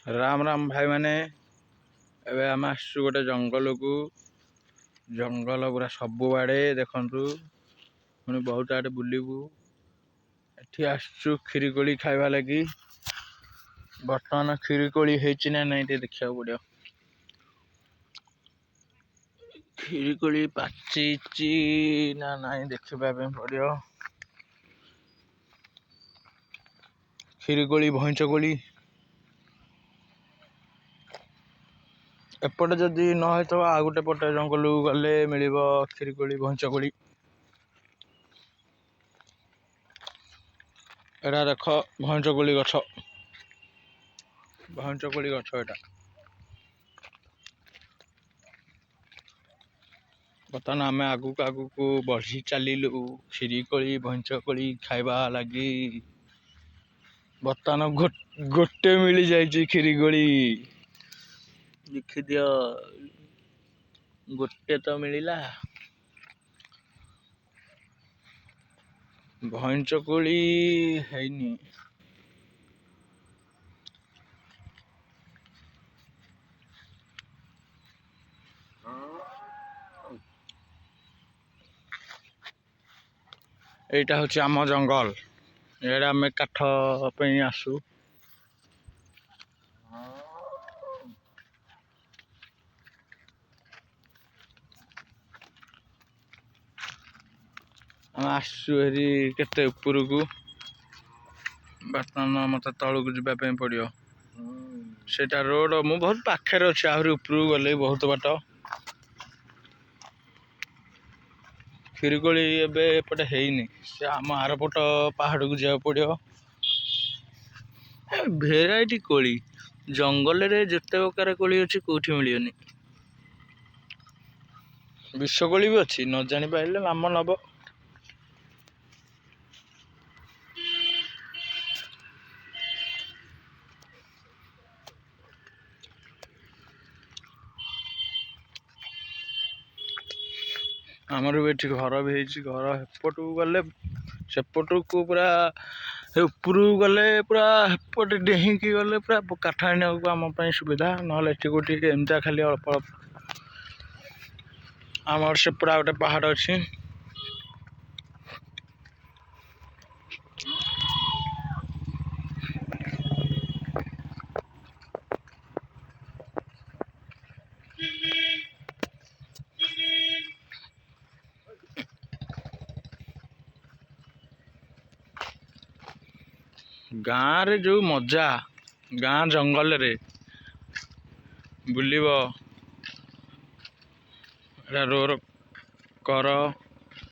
ରାମ ରାମ ଭାଇମାନେ, ଏବେ ଆମେ ଆସିଛୁ ଗୋଟେ ଜଙ୍ଗଲକୁ। ଜଙ୍ଗଲ ପୁରା ସବୁଆଡ଼େ ଦେଖନ୍ତୁ, ପୁଣି ବହୁତ ଆଡ଼େ ବୁଲିବୁ। ଏଠି ଆସିଛୁ କ୍ଷୀରି କୋଳି ଖାଇବା ଲାଗି। ବର୍ତ୍ତମାନ କ୍ଷୀରି କୋଳି ହେଇଛି ନା ନାଇଁ ଟିକେ ଦେଖିବାକୁ ପଡ଼ିବ। କ୍ଷୀରି କୋଳି ପାଚିଛି ନା ନାଇଁ ଦେଖିବା ପାଇଁ ପଡ଼ିବ। କ୍ଷୀରି କୋଳି, ଭଇଁଚ କୋଳି ଏପଟେ ଯଦି ନ ହେଇଥିବ ଆଉ ଗୋଟେ ପଟେ ଜଙ୍ଗଲକୁ ଗଲେ ମିଳିବ କ୍ଷୀରି କୋଳି, ଭଇଁଚ କୋଳି। ଏଇଟା ଦେଖ ଭଇଁଚ କୋଳି ଗଛ, ଭଇଁଚ କୋଳି ଗଛ ଏଇଟା। ବର୍ତ୍ତମାନ ଆମେ ଆଗକୁ ଆଗକୁ ବଢ଼ି ଚାଲିଲୁ କ୍ଷୀରି କୋଳି, ଭଇଁଚ କୋଳି ଖାଇବା ଲାଗି। ବର୍ତ୍ତମାନ ଗୋଟେ ମିଳିଯାଇଛି କ୍ଷୀରି କୋଳି, ଦେଖିଦିଅ, ଗୋଟେ ତ ମିଳିଲା। ଭଇଁଚ କୋଳି ହେଇନି। ଏଇଟା ହେଉଛି ଆମ ଜଙ୍ଗଲ। ଏଇଟା ଆମେ କାଠ ପାଇଁ ଆସୁ। ଆମେ ଆସିଛୁ ହେରି କେତେ ଉପରକୁ, ବର୍ତ୍ତମାନ ମୋତେ ତଳକୁ ଯିବା ପାଇଁ ପଡ଼ିବ। ସେଇଟା ରୋଡ଼, ମୁଁ ବହୁତ ପାଖରେ ଅଛି, ଆହୁରି ଉପରକୁ ଗଲେ ବହୁତ ବାଟ। କ୍ଷୀରିକୋଳି ଏବେ ଏପଟେ ହେଇନି, ସେ ଆମ ଆରପଟ ପାହାଡ଼କୁ ଯିବାକୁ ପଡ଼ିବ। ଭେରାଇଟି କୋଳି ଜଙ୍ଗଲରେ ଯେତେ ପ୍ରକାର କୋଳି ଅଛି କେଉଁଠି ମିଳିବନି। ବିଷକୋଳି ବି ଅଛି, ନ ଜାଣିପାରିଲେ ନାମ ନେବ। ଆମର ବି ଏଠି ଘର ବି ହେଇଛି। ଘର ହେପଟକୁ ଗଲେ, ସେପଟକୁ ପୁରା ଉପରକୁ ଗଲେ, ପୁରା ହେପଟେ ଡେଇଁକି ଗଲେ ପୁରା କାଠ ଆଣିବାକୁ ଆମ ପାଇଁ ସୁବିଧା। ନହେଲେ ଏଠି କେଉଁଠି ଏମିତିଆ ଖାଲି ଅଳ୍ପ ଅଳ୍ପ। ଆମର ସେପଟେ ଆଉ ଗୋଟେ ପାହାଡ଼ ଅଛି। ଗାଁରେ ଯେଉଁ ମଜା, ଗାଁ ଜଙ୍ଗଲରେ ବୁଲିବ, ଏଇଟା ରୋଡ଼ କର।